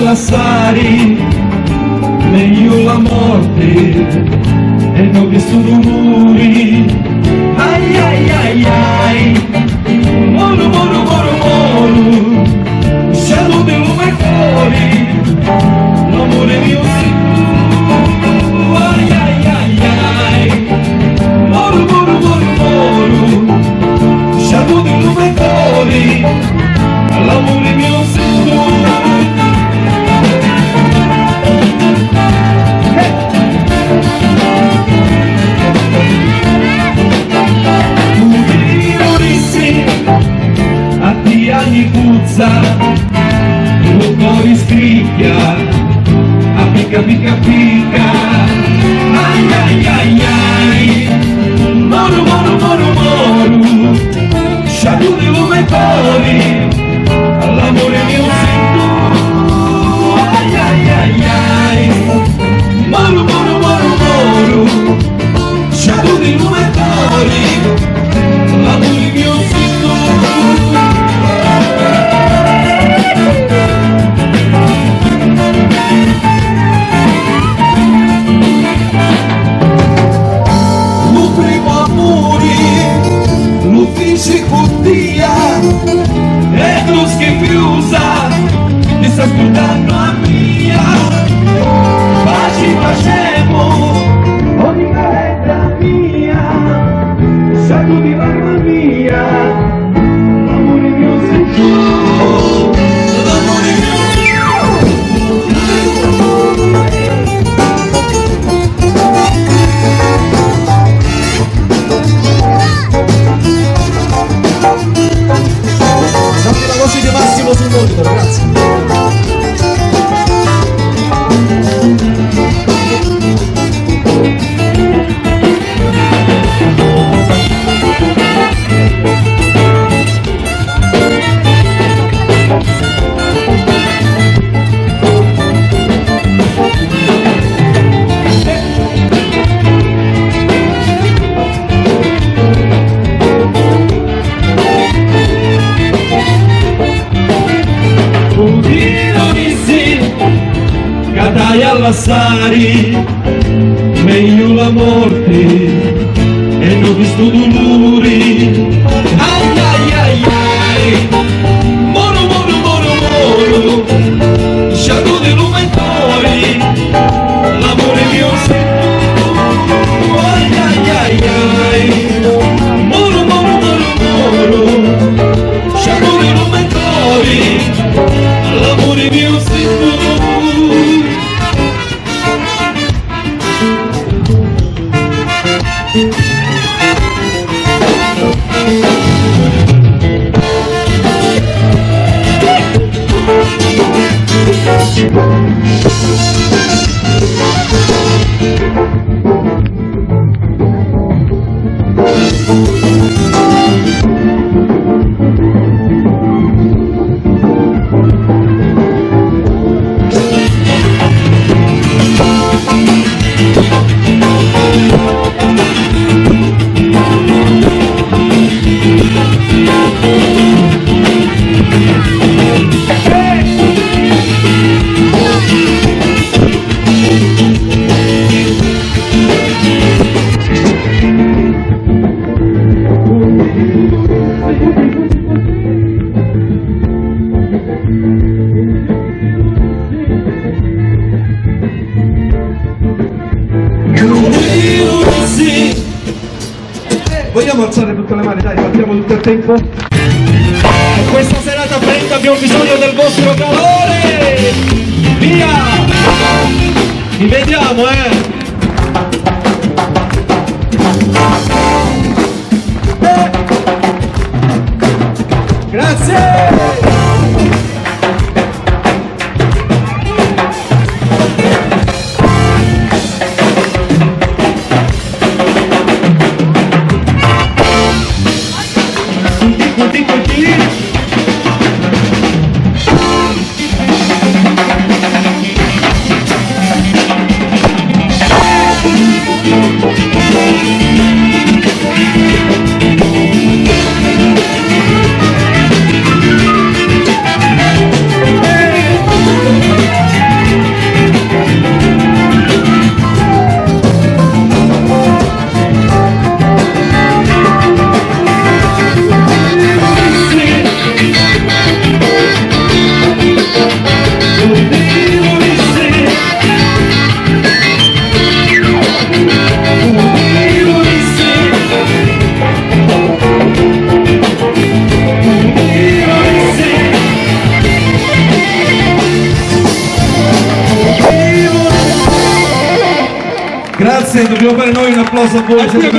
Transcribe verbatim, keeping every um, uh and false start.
Lassari, megghiu la morti e no chistu duluri. Ai, ai, ai, ai, moru, moru, moru, moru, sciatu di lu me cori, l'amuri miu si tu. Ai, ai, ai, ai, moru, moru, moru, moru, sciatu di lu me cori, l'amuri miu si tu. Pudìu dissi a tia nicuzza, lu cori scricchia, a picca, picca, picca. Ai, ai, ai, ai, moru, moru, moru, moru, sciatu di lu me cori, l'amuri miu si tu. Ai, ai, ai, ai, moru, moru, moru, moru, sciatu di lu me cori, l'amuri miu si tu. Lu primu amuri lu fici cu tia, e tu schifiusa, mi sta scurdannu a mia. Paci facemu, o nicaredda mia, sciatu di l'arma mia, l'amuri miu si tu, l'amuri miu si tu. Dammi la voce di Massimo sul monitor, grazie. Pudìu dissi ca t'haiu a lassari, megghiu la morti e no chistu duluri. Ai, ai, ai, ai, moru, moru, moru, moru, sciatu di lu me cori, l'amuri miu si tu. Ai, ai, ai, ai, moru, moru, moru, moru, sciatu di lu me cori, l'amuri miu si tu. Vogliamo alzare tutte le mani, dai, battiamo tutto il tempo. Questa serata parenti abbiamo bisogno del vostro calore. Via! Ci vediamo, eh! Grazie! Sapore, sapore.